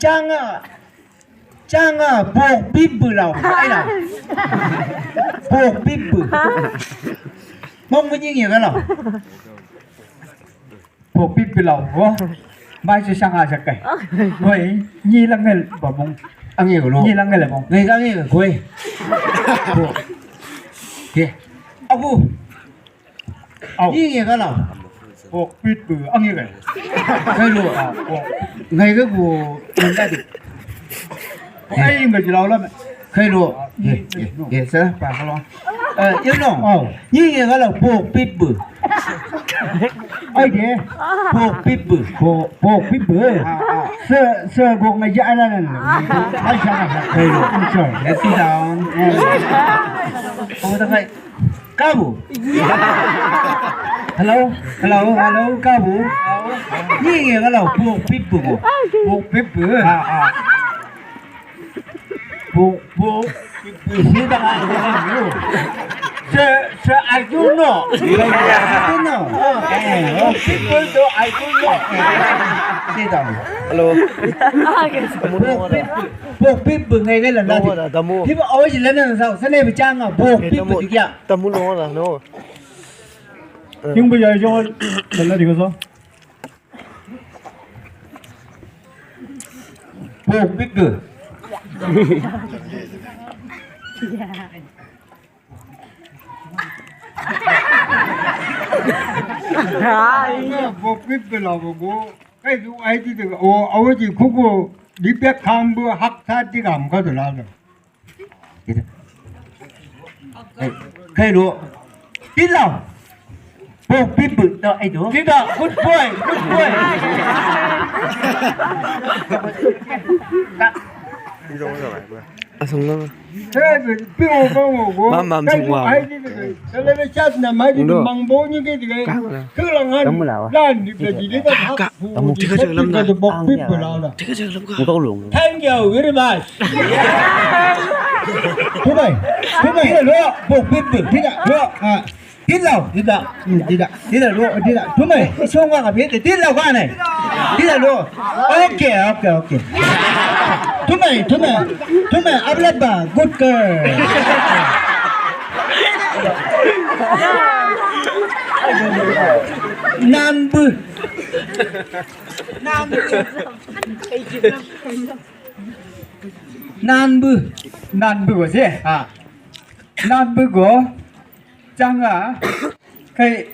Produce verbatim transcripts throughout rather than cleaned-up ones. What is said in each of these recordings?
Canga, canga, pok pipbu lau. Ai lau. Pok pipbu. Mong menyingi ka lau. Pok pipbu lau. Oh. Mai su sanga sakai. Woi, ni langel ba mong. Angi ko lo. Ni langel ba mong. Ngai ka angi ko. Oke. Abu. Au. Ngai ka lau. Pok pipbu, angi ka. Kai lo. Ngai ka bu, ngai ka di. Ai, ngai ka lau lam. Kai lo. Ye, ye, ye, sa, pa ka lo. Eh, you know. Au. Ngai ka lau, pok pipbu. Ai de. Pok pipbu. Pok, pok pipbu. Ah, ah. Sa, sa, go ngai ja ala nan. Ai, sa, sa. Kai lo. Sure. Let's sit down. Oh, the guy. Kabu. Hello, hello, hello, kabu. Ngai ka lau, pok pipbu ko. Pok pipbu. Ah, ah. Pok, pok pipbu. Sida ka. Sir, sir, I don't know. I don't know. Oh, eh, oh. People do, I don't know. Sit down. Hello. Pok pipbu. Pok pipbu ngai ka lau. Damu. Tiba awal je lana sa, sana bicara pok pipbu dia. Tamu no la no. Yung ba ya jong na di ko so. Pok pipbu. Pok pipbu la ko. Kai du ai di de. O, awo di kuku di pe kambu hak sa di kam ka de la. Kai lo. Di lau. Pok pipbu to ai do. Di da, good boy, good boy. Asung lo. Mam, mam, sung wa. Thank you very much. Tumai, tumai. Di lau, pok pipbu. Di lau, ah. Di lau, di lau. Hmm, di lau. Di lau, di lau. Tumai, song wa ka pipbu. Di lau ka nai. Di lau. Okay, okay, okay. Tumai, tumai. Tumai, ablaba, good girl. Nanbu. Nanbu. Nanbu. Nanbu ko se. Ah. Nanbu ko. Canga. Kai.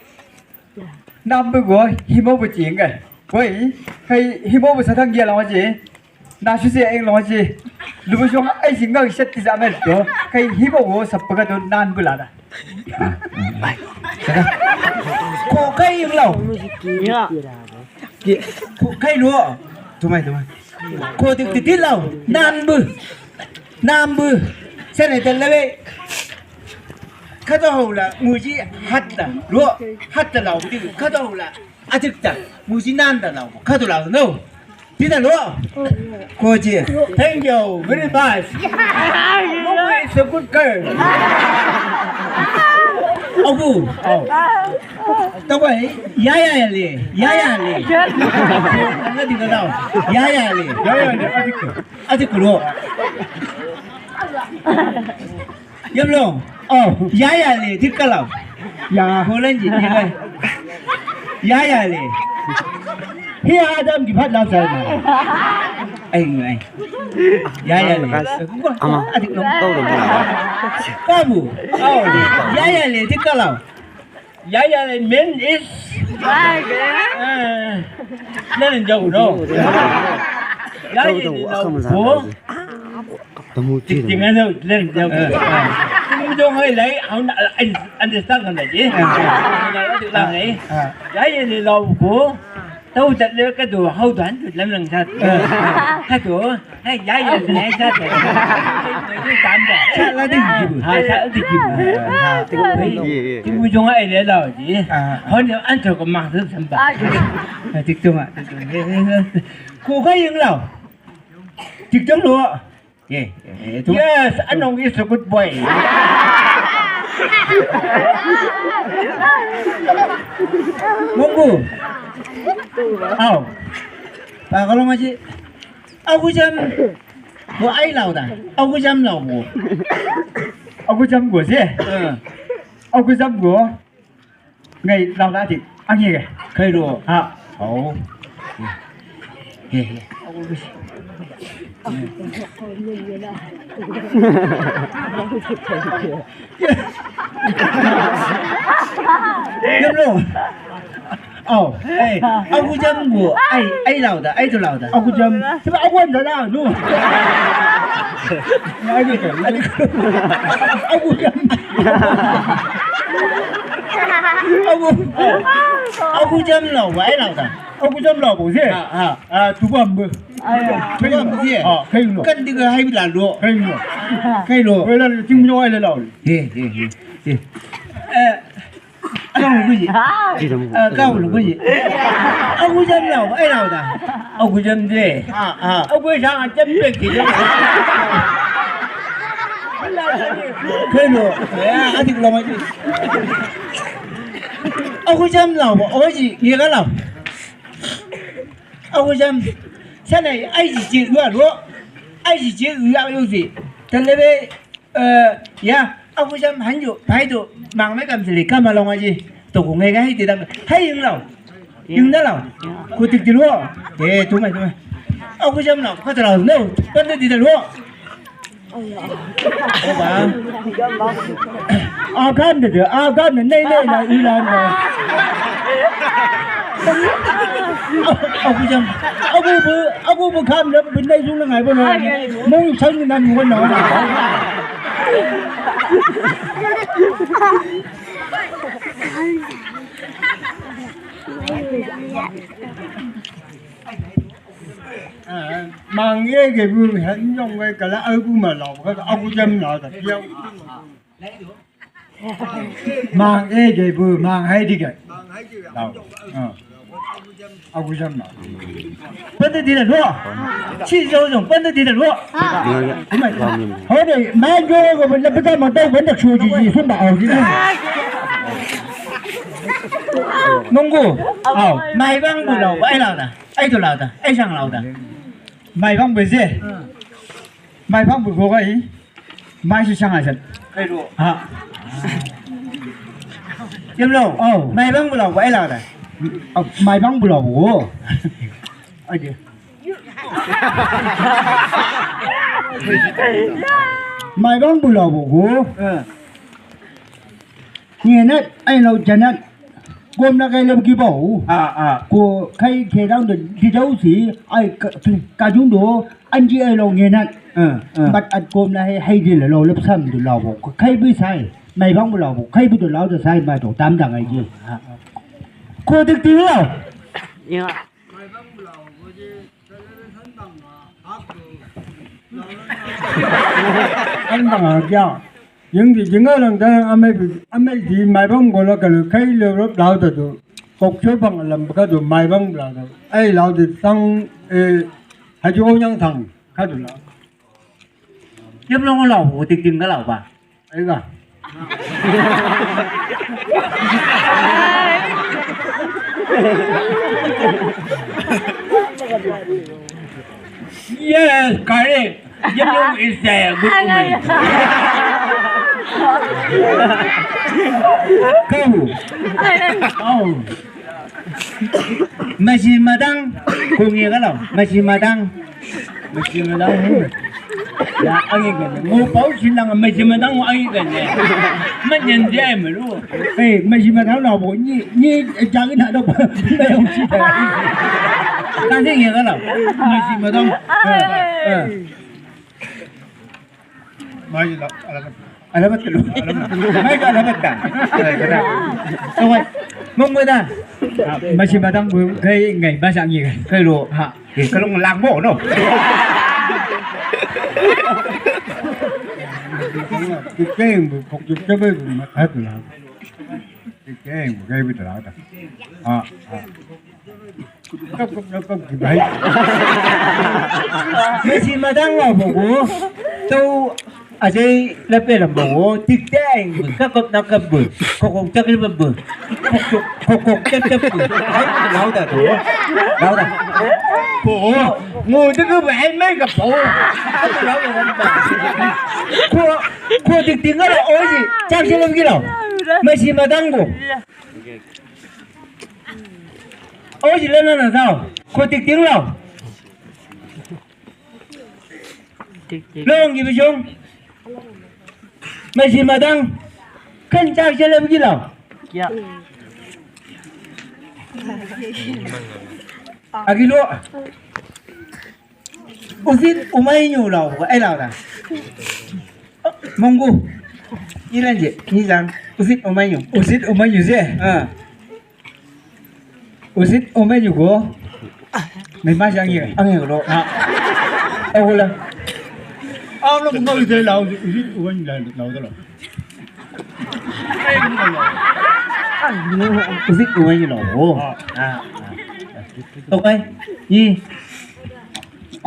Nanbu ko. Himo bu cing kai. Koi. Kai himo bu satang gia lawa je. Na su se eng lo ji. Lu bu jong ai jing ngau set ti za mel to. Kai hi bo wo sap ka to nan bu la da. Ko kai ing lau. Ya. Ko kai lo. Tumai, tumai. Ko tik tik lau. Nan bu. Nan bu. Sene tel le. Ka to ho la. Muji hat la. Lo. Hat la lau. Ka to ho la. Atik ta, musi nanda lau, kadu lau, no? Tidak lo? Koji, thank you very much. Mama is a good girl. Abu, oh. Tawai, yaya le, yaya le. Nggak diketahui. Yaya le. Yaya le, atik. Atik lo. Yam lo. Oh, yaya le, dik kalau. Ya. Holan ji, ya. Yaya le. Hi Adam di phat lau sai ma. Ai, ai. Yaya le. Ama. Adik lo. Kau dong. Kamu. Oh, yaya le, dik kalau. Yaya le men is. Ah, lain jauh no. Yaya le lau ko. Tinggal jauh, lain jauh. Tinggal jauh hai lai, aku nak understand kan lagi. Lang eh. Yaya le lau ko. Tau tak le ka do, hau dan tu lam lang sat. Ka do. Hai, ya, ya, ya, ya, ya. Sa la di jibu. Ha, sa la di jibu. Ha, tiku, tiku. Tiku jong ai le lau ji. Ah. Hon yo answer ko mang tu samba. Ah, ya. Ha, tik tu ma, tik tu. Ko ka ing lau. Tik tu lo. Ye, ye, tu. Yes, Anong is a good boy. Monggu. Au. Pa kalau masih. Augujam go ai lau da. Augujam lau go. Augujam go se. Eh. Augujam go. Ngai lau da ti. Angi ke. Kai lo. Ha. Au. He, he. Diam lo. Au, eh, augujam go. Ai, ai lau da, ai tu lau da. Augujam. Sebab augujam da lau, no. Augujam. Agu, augujam lau, ai lau da. Augujam lau bo se. Ha, ha. Ah, tubam bo. Ai, tubam bo se. Ah, kai lo. Kan diga hai bi lau lo. Kai lo. Kai lo. Wala ting lo ai lau. He, he, he. He. Eh, Kau lukuji. Ah, kau lukuji. Augujam lau, ai lau da. Augujam de. Ah, ah. Augujam jam pe ki. Keno. Ya, adik lau mai. Augujam lau, oji, ni ka lau. Augujam. Sana ai ji ji lau lo. Ai ji ji lau yo ji. Telebe Eh, ya, augujam hanjo, phai do, mang me kam sili, kam along aji, to ku ngai gai ti dam, hai ing lau, ing da lau, ku tik ti luo, eh, tu mai, tu mai, augujam lau, ka ta lau, no, pan de ti da luo, o ba, a kam de, a kam de, nei, nei, na, i lan, na. Augujam, agu bu, agu bu kam de, bin nei, zung na ngai, bo na, mo, sang na, mo na. Mang e ge bu han yong wai kala au bu ma lau ka au bu jam na ka kiau. Mang e ge bu mang hai di ge. Lau. Au bu jam na. Pande di na lo. Si jo jo pande di na lo. Hode mang jo go na pita ma dau benda su ji ji sumba au ji. Nunggu. Au. Mai bang bu lau. Ai lau da. Ai tu lau da. Ai sang lau da. Mai bang bu je. Mai bang bu go gai. Mai su sang asan. Kai lo. Ha. Yam lo. Au. Mai bang bu lau, ai lau da. Au, mai bang bu lau go. Ai de. Mai bang bu lau go. Eh. Ngenat, ai lau janat. Gom na kai lem ki bau. Ah, ah. Ko kai ke dau de di dau si, ai ka, ka jung do, an ji ai lau ngenat. Ah, ah. Bat at gom na hai, hai di lau lep sam di lau bau. Ko kai bi sai, mai bang bu lau bau. Kai bi do lau do sai ma do, tam dang ai ji. Ah, ah. Ko dik di lau. Ya. An bang a kia. Jing di jing a lang da amai bi, amai di mai bang go la ka lo kai lo ro lau da do. Kok cho bang lam ka do mai bang lau da. Ai lau de sang, eh, ha jo nyang thang ka do lau. Yam long lau, o tik ting ka lau ba. Ai ga. Yes, correct. Yellow is a good woman. Kau. Oh. Masi madang, ko nge ka lau. Masi madang. Masi madang. Ya, angi kan. Ngo pau sinang masi madang, angi kan. Manyan dia melu. Eh, masi madang lau bo. Ni, ni jangan ada. Kasi nge ka lau. Masi madang. Eh, eh. Mai la, alamat. Alamat ka lo. Alamat. Mai ka alamat ka. Alamat ka. So, wai. Mong mo da. Ah, masi madang bu kai ngai basa ngi kai. Kai lo. Ha. Ke kalau ngelang mo no. Kikeng bu kok juk cabai bu mat hat na. Kikeng bu kai bu da. Ah, ah. Masi madang lau bo go. Tau Ajai lape lambo, tik teng, kakop nakap bu, kokok takli bu, kokok, kokok takap bu. Ai, lau da tu, lau da. Ko, ngo tu ko ai mai ka po. Lau da. Ko, ko tik ting ngala oji, cak sila gila. Masi madang ko. Oji lana na tau, ko tik ting lau. Long gibi jong. Masi madang. Kan cak sila gila. Ya. Agilo. Usit umainyu lau, eh lau da. Monggu. Ilan je, ni lang. Usit umainyu. Usit umainyu je. Ah. Usit umainyu ko. Mai mas angin, angin ko. Ah. Eh, wala. Ah, lo ngau je lau, usit umainyu lau, lau, lau. Usit umainyu lau. Ah. Ah. Okay. Ni.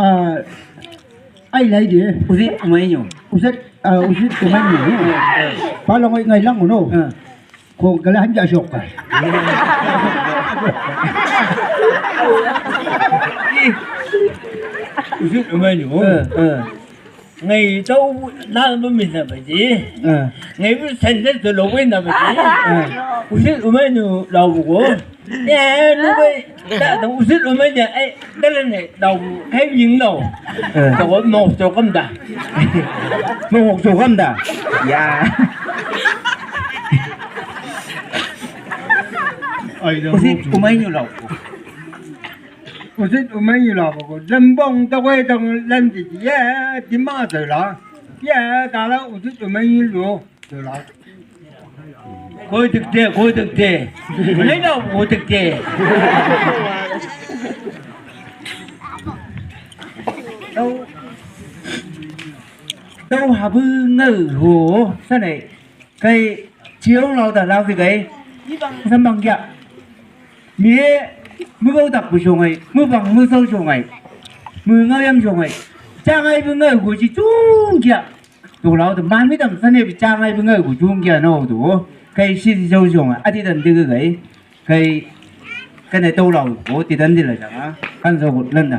Ah. Ai lai de. Usit umainyu. Usit, ah, usit umainyu. Pala ngai ngai lang no. Ah. Ko gala hanja soka. Usit umainyu. Eh, eh. Ngai tau na ba mi na ba ji. Eh. Ngai bu sende to lo we na ba ji. Eh. Usit umainyu lau bu ko. Eh, lu we. Ta ta usit umainyu. Eh, dala ne lau bu. Kai ying lau. Eh. Ta ko no so kam da. No so kam da. Ya. Usit umainyu lau. Usit umainyu lau ko. Lembong ta ko tang lem di. Ya, di ma ta la. Ya, ta la usit umainyu lau. Koi tikte, koi tikte. Mana ina koi tikte. Tau, tau habu ngau ho, sanai. Kai ciong lau da lau di kai. Sambang kia. Mie, mubau tak bu songai, mubang musau songai. Mungau yam songai. Cangai bu ngau go ci tung kia. Tau lau tu mami dam sane bi cangai bi ngai ku jung kia no tu. Kai si si jau jong a ti dan dege gai. Kai kane tau lau ko ti dan dila jang a. Kan so ku landa.